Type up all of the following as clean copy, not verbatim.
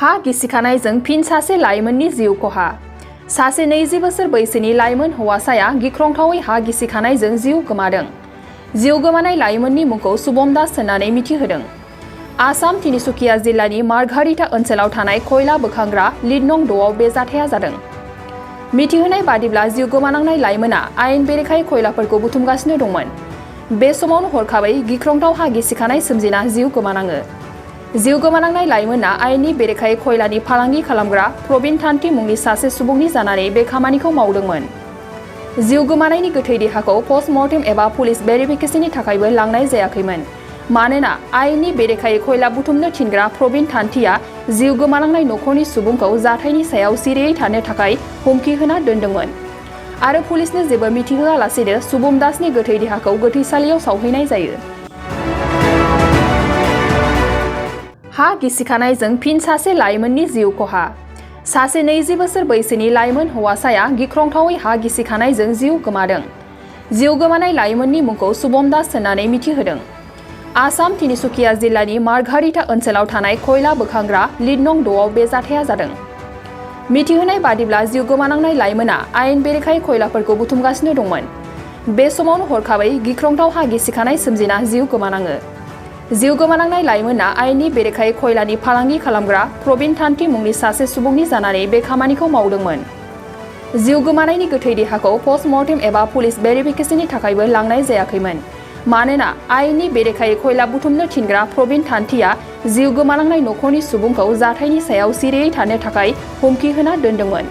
हा गिसिखानायजों फिन सासे लाइमोननि जिउ खहा। सासे 20 बोसोर बैसोनि लाइमोन हौवासाया गिख्रंथावै हा गिसिखानायजों जिउ गोमादों। जिउ गोमानाय लाइमोननि मुंखौ शुभम दास होननानै मिथिहोदों। आसाम तिनिसुकिया जिल्लानि मार्घारिटा ओनसोलाव थानाय खयला बोखांग्रा लिड नं 2 आव बे जाथाया जादों। मिथिहोनाय बादिब्ला जिउ गोमानांनाय लाइमोना आयेन बेरेखायै खयलाफोरखौ बुथुमगासिनो दंमोन। बे समावनो हरखाबै गिख्रंथाव हा गिसिखानाय सोमजिना जिउ गोमानाङो। जिउ गोमानांनाय लाइमोना आयेननि बेरेखायै खयलानि फालांगि खालामग्रा प्रबीण थान्थि मुंनि सासे सुबुंनि जानानै बे खामानिखौ मावदोंमोन। जिउ गोमानायनि गोथै देहाखौ पस्टमर्टेम एबा पुलिस भेरिफिकेशननि थाखायबो लांनाय जायाखैमोन। मानोना आयेननि बेरेखायै खयला बुथुमनो थिनग्रा प्रबीण थान्थिया जिउ गोमानांनाय नखरनि सुबुंखौ जाथायनि सायाव सिरियै थानो थाखाय हुमखि होना दोनदोंमोन आरो पुलिसनो जेबो मिथिहोआलासेनो शुभम दासनि गोथै देहाखौ गोथैसालियाव सावहैनाय जायो। हा गिसिखानायजों फिन सासे लाइमोननि जिउ खहा। सासे 20 बोसोर बैसोनि लाइमोन हौवासाया गिख्रंथावै हा गिसिखानायजों जिउ गोमादों। जिउ गोमानाय लाइमोननि मुंखौ शुभम दास होननानै मिथिहोदों। आसाम तिनिसुकिया जिल्लानि मार्घारिटा ओनसोलाव थानाय खयला बोखांग्रा लिड नं 2 आव बे जाथाया जादों। मिथिहोनाय बादिब्ला जिउ गोमानांनाय लाइमोना आयेन बेरेखायै खयलाफोरखौ बुथुमगासिनो दंमोन। बे समावनो हरखाबै गिख्रंथाव हा गिसिखानाय सोमजिना जिउ गोमानाङो। जिउ गोमानांनाय लाइमोना आयेननि बेरेखायै खयलानि फालांगि खालामग्रा प्रबीण थान्थि मुंनि सासे सुबुंनि जानानै बे खामानिखौ मावदोंमोन। जिउ गोमानायनि गोथै देहाखौ पस्टमर्टेम एबा पुलिस भेरिफिकेशननि थाखायबो लांनाय जायाखैमोन। मानोना आयेननि बेरेखायै खयला बुथुमनो थिनग्रा प्रबीण थान्थिया जिउ गोमानांनाय नखरनि सुबुंखौ जाथायनि सायाव सिरियै थानो थाखाय हुमखि होना दोनदोंमोन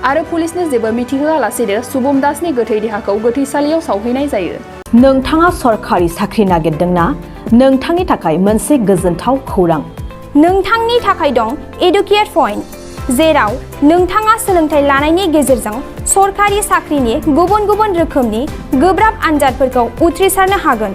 आरो पुलिसनो जेबो मिथिहोआलासेनो शुभम दासनि गोथै देहाखौ गोथैसालियाव सावहैनाय जायो। नोंथाङा सरखारि साख्रि नागिरदोंना? नोंथांनि थाखाय मोनसे गोजोनथाव खौरां। नोंथांनि थाखाय दं एडुकेट पइन्ट, जेराव नोंथाङा सोलोंथाइ लानायनि गेजेरजों सरखारि साख्रिनि गुबुन गुबुन रोखोमनि गोब्राब आनजादफोरखौ उथ्रिसारनो हागोन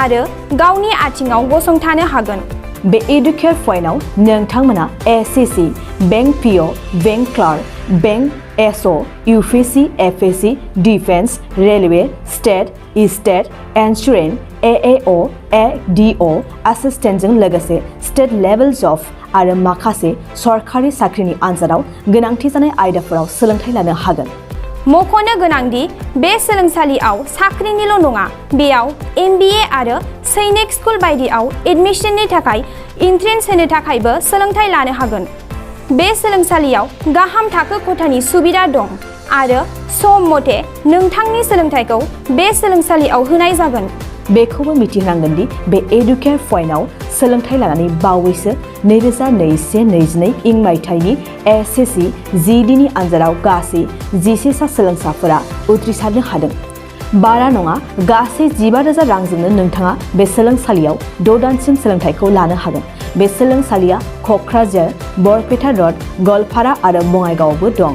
आरो गावनि आथिङाव गसंथानो हागोन। बे एडुकेट पइन्टआव नोंथांमोना SSC, bank PO, bank clerk, bank SO, UPSC, FSC, defence, railway, state insurance, AAO, ADO एसिस्टेन्टजों लोगोसे स्टेट लेभेल जब आरो माखासे सरखारि साख्रिनि आनजादाव गोनांथि जानाय आयदाफोराव सोलोंथाइ लानो हागोन। मख'नो गोनांदि बे सोलोंसालियाव साख्रिनिल' नङा, बेयाव एमबिए आरो सैनिक स्कुल बायदियाव एडमिशननि थाखाय एन्ट्रेन्स होनो थाखायबो सोलोंथाइ लानो हागोन। बे सोलोंसालियाव गाहाम थाखो खथानि सुबिदा दं आरो सम मथे नोंथांनि सोलोंथाइखौ बे सोलोंसालियाव होनाय जागोन। बेखौबो मिथिनांगोन दि बे एडुकेट पइन्टआव सोलोंथाइ लानानै बावैसो 2021-22 इं मायथाइनि एसएससि जिडिनि आनजादाव गासै 11 सा सोलोंसाफोरा उथ्रिसारनो हादों। बारा नङा, गासै 15,000 रांजोंनो नोंथाङा बे सोलोंसालियाव 6 दानसिम सोलोंथाइखौ लानो हागोन। बे सोलोंसालिया क'क्राझार, बरपेटा रड, गवालपारा आरो बङाइगावआवबो दं।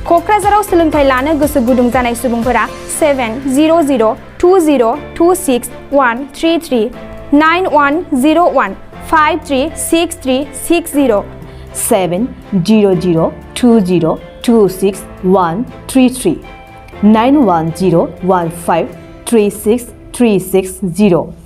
क'क्राझाराव सोलोंथाइ लानो गोसो गुदुं जानाय सुबुंफोरा 70020261133 9101 536360 70020261133 9101536360